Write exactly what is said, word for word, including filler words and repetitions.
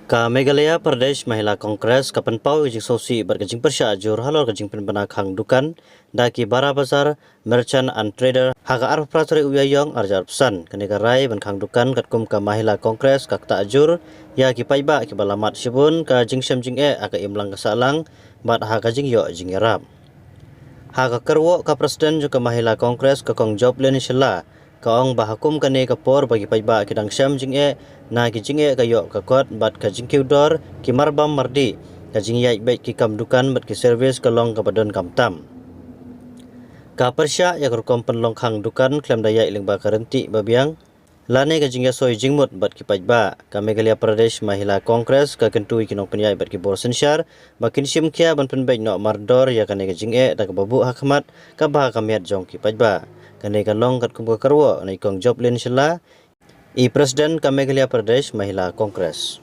Ka Meghalaya Pradesh Mahila Congress ka pynpaw ïa ka jingsngewsih bad ka jingpyrshah jur halor ka jingpynbna khang dukan da ki Bara Bazar Merchant and Trader ha ka arphew phra tarik u Ïaïong arhajar arphew san. Kane ka rai ban khang dukan katkum ka Mahila Congress ka ktah jur ïa ki paidbah kiba la mad shibun ka jingshem jingeh ha ka imlang ka sahlang bad ha ka jingïoh jingïarap. Ha ka kyrwoh ka President jong ka Mahila Congress ka Kong Joplin Shylla ka ong ba ha kum kane ka por ba ki paidbah ki dang shem jingeh na ki jingeh ka ïoh ka kot bad ka jingkiew dor, ki marbam mardih, ka jingïaid beit ki kam dukan bad ki service ka long kaba donkam tam. Ka pyrshah ïa ka rukom pynlong khang dukan khlem da ïaid lyngba ka ryntieh ba biang lane ka jingïasoi jingmut bad ki paidbah. Ka Meghalaya Pradesh Mahila Congress ka kyntu ïa ki nongpynïaid bad ki bor synshar ba kin shim khia ban pynbeit noh mardor ïa kane ka jingeh da kaba buh ha khmat kaba ha ka miat jong ki paidbah. Kane ka long katkum ka kyrwoh na i Kong Joplin Shylla, i President ka Meghalaya Pradesh Mahila Congress.